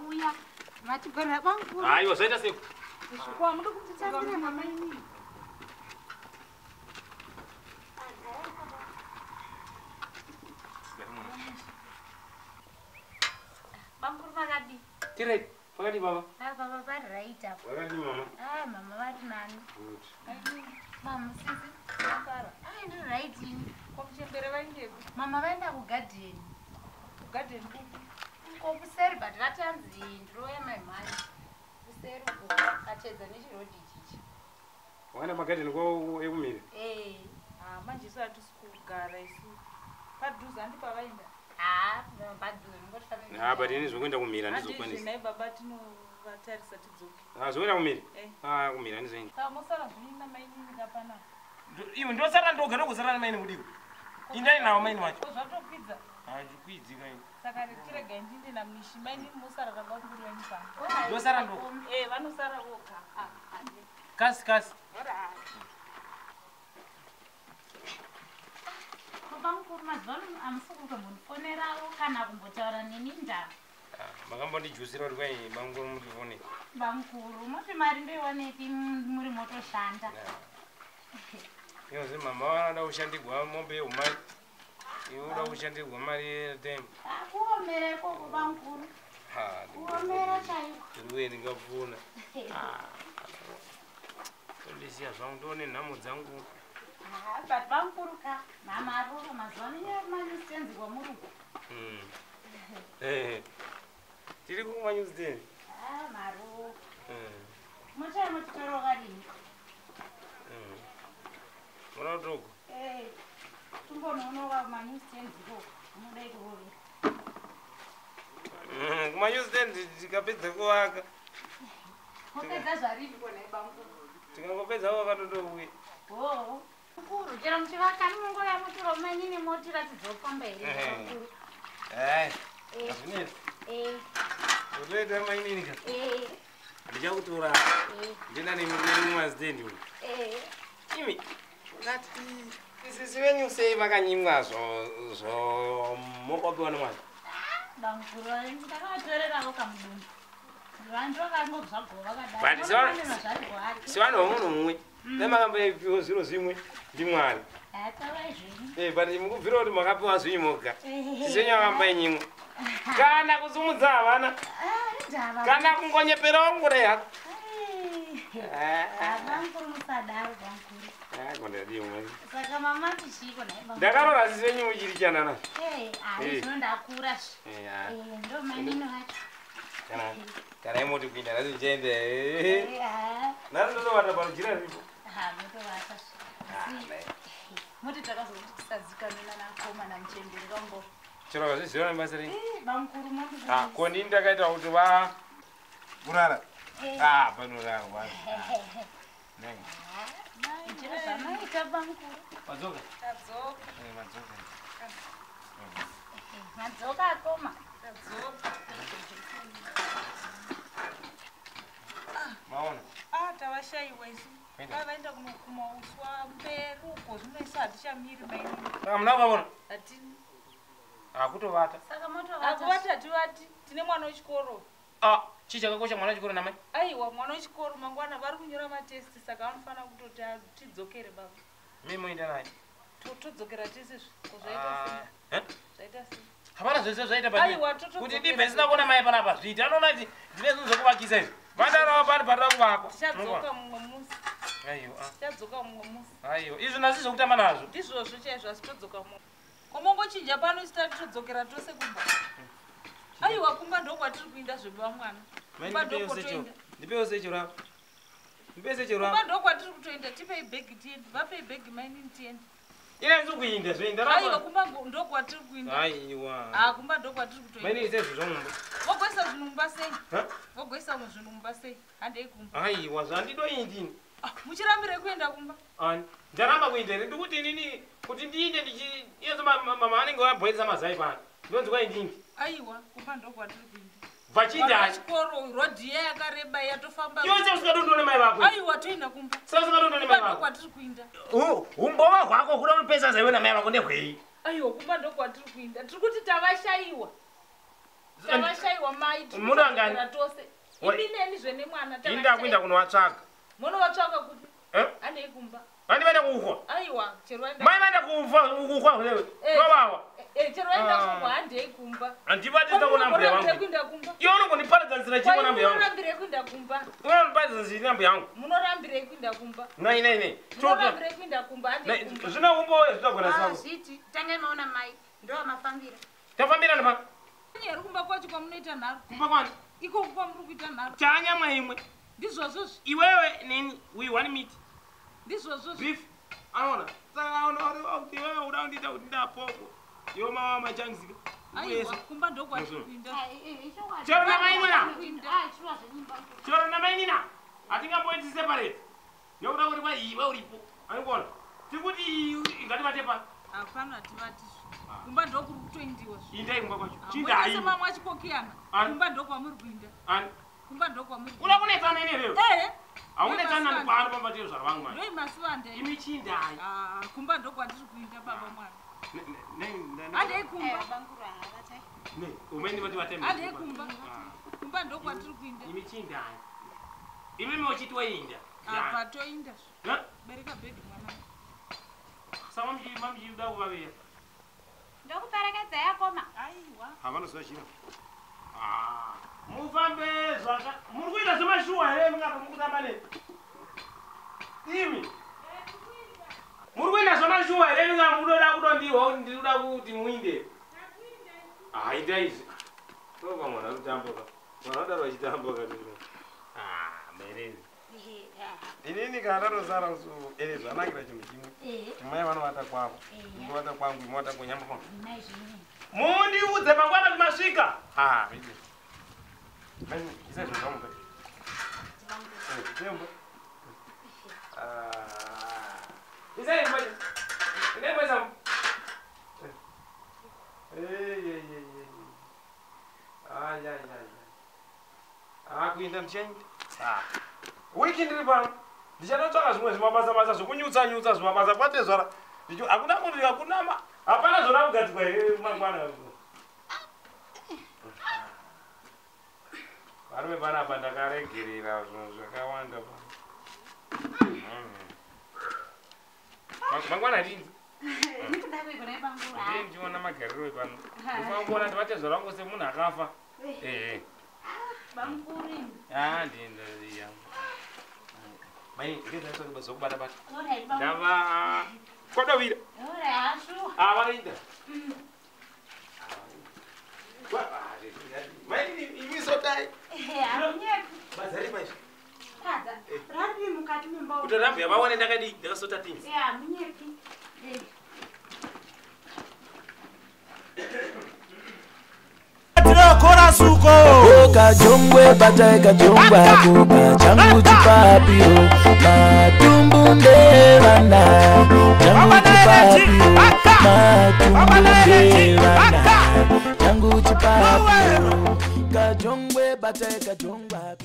Mauya. Matigorera bamukuru. Aiwa, zvaita seko. Kwa muda kutitambira mama ini. Bamukuru vakadi. Tiri pakati baba. Ah, baba vari right apo. Vakadi mama. Ah, mama vari nani. Good. Mama sisi. Ah, ndiri right ini. Ko muchembere vaendepi? Mama vaenda kugadheni. Kugadheni kupi? Ko kuseri but vatanzi ndiroya mai mhani. Kuseri uko kachedza nechirodhi ichichi. Wakaenda magadheni kwavo ekumira. Eh. Ah, manje isu hatisi kugara isu. Padhuze handi pavaenda. Ah, padhuze ningoti Ah, but ini zvokuenda kumira Handizve ndizokwanisa. nhai baba tinovatarisa tidzoke. Ah, zvokuenda kumira? Eh. Ah, kumira handizoendi. Saka mosara zvinyi namainini kapanapa. Iwe ndosara ndoga ndogosara namaini kudiwa. Indai nawo maini wacho. Ko zvatokwidza. Hazvikwidzika ini. Saka chiregai ndiinde namishi mainini mosara rabamukuru venyu pano. Ndosara ndoga. Eh, vanosara voga. Kasi kasi. Bamukuru mazuva ano hamusi kutombondifonerawo kana kumbotaura neni ndaa. Makambondijusira kuti kwai bamukuru mutifone. Bamukuru, moti mari ndoiwanepi muri motoshanda? Inozi mama vanoda kushandigwa mombe yeumai. Iwe uda kushandigwa mari yeairtime. Ah, kuomera ikoko bamukuru. Ha, Kuomera chaiko. ndiwe ndingapfuna. Tondisiya zvangu ndione nhamo dzangu. Ah, but bamukuru ka, mama arova mazuva ano inyaya yekumanewsstands kwamuri uko. Eh. Tiri kumanewsstand. Ah, maro. Mochaya mochitoro wakadini? Mona kutoko. Eh, tumbonoonoka kumanewsstands ikoko. Unodai kurovera. Kumanewsstand tikapedza kuvaka. Mopedza zvarini kona bamukuru? Tikangopedza kuvaka totouya. Oh. Mukuru, chero muchivaka munongouya motora mainini motiratidza kufamba here bamukuru? Eh. Eh. Hazvinetsi. Eh, Utoita mainini ka. eh, Ndichakutora. eh, Ndina nemumastand uyu. eh. Imi. Ngati isisi venyu sei makanyimwa zvo mokopiwa nemwana. Bamukuru, ndakavatoreravo kamudumbu. Vantu vakangozvagova But vakadai. sevanhu Sevanhu vomunhu mumwe. Dai makambopiwa zviro zvimwe ndiMwari. Taurai zvenyu. Eh, but mukubvira kuti makapiwa zvinyu moga. Sisi venyu vakambainyimwa. Kana kusumudza havana. Ah, indava. Kana kungonyeperawo ngure yako. Ah, bamukuru musadaro bamukuru. Ah, kondadii mwari. Saka mama tichiko nhai bamukuru. Ndakarora sisi venyu muchiri chanana. Eh, ah, Eh. zvino ndakura zve. Eh, ah. Eh, ndo mainini vacho. Kana kana imoti kuinda nhasi ndichaenda. Eh, ah. Nhasi ndotovata panojira ripo. Ah, motovata zve. Asi, moti takazokuti tisazikanwe nanakoma namuchemberi vangoro. Chero vakazviziva nebasa renyu. Eh, bamukuru Ah, ko ndini ndakaita kuti va kurara. Eh. Ah, panorarwa. Nai. Chero zvamaita bamukuru. Madzoka. Tadzoka. Eh, madzoka. Madzoka akoma. Tadzoka. Maona. Ah, tavashaiwa isu. Vaenda. Ah, vaenda kunokuma uswa mberi uko zvino isu hatichamiri mainini. Saka muna kuvaona? Hatini. Ah, kutovata. Saka motovata. Hakuvati hativati tine mwana wechikoro. Ah, chii chakakosha mwana wechikoro namai? Aiwa mwana wechikoro mangwana vari kunyora matesti saka vanofanira kutoti tidzokere baba. Mimi moenda naye. Todzokera tese zve. Ko zvaita sei? Ah, eh? Zvaita sei? Hapana zvese zvaita pano. Aiwa, totodzokera. Kuti ndibve ndisina kuona mai panapa zviita. Anoona kuti ndine zvinhu zvekuvakisa izvi. Vandarawo pano parira kuvakwa. Tichadzoka mumwe musi. Aiwa. ah. Tichadzoka mumwe musi. Aiwa, izvi nhasi zvekutamba nazvo. Ndizvozvo chaizvo asi todzoka mumwe. Ko mongochinja pano isu tati todzokera tose kumba. Aiwa kumba ndokwatiri kuinda zvebaba mwana. Kumba ndokwotoenda. Ndipewo secho rako. Ndipewo secho Kumba rako. ndokwatiri kutoenda tipei bhegi tiende. Vapei bhegi mainini tiende. Ine ndiri kuinda zvoenda Aiwa rako. kumba ndokwatiri kuinda. Aiwa. Ah kumba ndokwatiri kutoenda. Maini ise zvinhu zvomumba. Vogoisa zvinhu mumba sei? Ha? Vogoisa zvinhu mumba sei? Handei kumba. Aiwa, zvandidoindi. Ah, muchirambire kuenda kumba. Ani. Ndaramba kuinda here ndikuti inini kuti ndiinde ndichi iyezo mama anenge vabhoilisa mazai pano. Ndonzwa indindi. Aiwa kumba ndokwatiri kuinda. Vachinda. Vana vechikoro rodhi iya yakareba yatofamba. Iwe sei usingadondone mai vako? Aiwa toenda kumba. Sei usingadondone Kumba mai vako? ndokwatiri kuinda. Umbova hwako kuda unopesa zaiwe namai vako ndehwei? Aiwa kumba ndokwatiri kuinda. Tiri kuti tavashaiwa. Tavashaiwa mai. Murangani. Tose. Imi neni zvene mwana. Inda kuinda kunovatsvaga. Munovatsvaga kupi? Andei kumba. Vandi vaenda kuuhwa. Aiwa, chero vaenda. Mai vaenda kuufa kuuhwa kule. Vawawa. Chero vaenda kuuhwa handei kumba. Handibatisa kuna mbuya wangu. Kuinda kumba. Iwe unongondiparadza nzira chiko na mbuya wangu. Munorambirei kuinda kumba. Unondiparadza nzira na mbuya wangu. Munorambirei kuinda kumba. Nei nei nei. Munorambirei kuinda kumba handei kumba. Zvino umbowe zvinogona sangu. Zviti tangai maona mai ndo mafambira. Tafambira napa. Nyeri kumba kwacho kwamunoita nharo. Kumba kwani? Iko kwamuri kuita nharo. Chanyama imwe. Ndizvozvo. Iwewe neni we one meat. Ndizvozvo. Beef. Anoona. Saka anoona kuti iwewe uda kundiita kuti ndapoko. Iwe mama machangisika. Aiwa, kumba ndokwatiri kuinda. Chero namainina. Chero namainina. Hatingamboiti separate. Nekuda kuti kwa iwe uripo. Anikuona. Tikuti ngativate pa. Hapana hativati. Kumba ndokuri kutoindiwa. Indai kumba kwacho. Chindai. Mamwe achikokiyana. Kumba ndokwamuri kuinda. Ani? Kumba ndokwamuri. Uda kunetsana ini leo? Eh. Haunetsana nani pano pamba tiri zvaro vangu manje. Ndoi masivande. Imi chindai. Ah, kumba ndokwatiri kuinda baba mwana. Handei kumba. Ne, umeni vati vateme. Handei kumba. Kumba ndokwatiri kuinda. Imi chindai. Imi mochitoinda. Apa toinda. Ha? Bereka bhegi mwana. Saka mamji uda kuvaveya. Ndokuperekedza yakoma. Aiwa. Havanoziva chino. Ah. Mufambe zvaka. Muri kuita zvemashuwa here mungapa mukutamba neni? Imi. Muri kuita zvemashuwa here mungapa munoda kutondihwa kuti ndinoda kuti muinde? Ah, ita izvi. Toka mwana kutamboka. Mwana udaro achitamboka. Ah, merezi. Inini kana ndatosara zvanakira chinhu chimwe. Mai vanovata kwavo. Ndovata kwangu, imota kunyamba kwangu. Mundiudze mangwana kuti masvika. Ah, ide. Mai, isa zvinhu zvangu. Zembo. Ah. Isa imba. Ndemba isa. Eh. Ai ai ai. Ah, kuinda ndichaenda. Ah. Wiki ndiri pano. Ndichanotsvaka zvimwe zvimabasa basa zvekunyutsa nyutsa zvimabasa kwate zvara. Hakuna kuti hakuna hapana zvona kugadzirwa here mangwana. Varume panapa ndakaregerera zvinhu zvakawanda pano. Mangwana handinzi. Ndiye ndichiona magariro epano. Ndinofanira kuona kuti vatezvara vangu semunhu akafa. Ehe. Ah, ndiya. Mai, ndezvatsvaka zvokubata bata. Ndava kwadavira. Ah, vakaita. Mai, imi sotai. Bazari paizvi. Rari mukati memba. Kuti rambi yavaone ndakadii ndakasota things. Munyepi. Kajongwe batai kajongwa kuka changu chipapiro matumbu ndevana changu chipapiro matumbu ndevana changu chipapiro kajongwe batai kajongwa.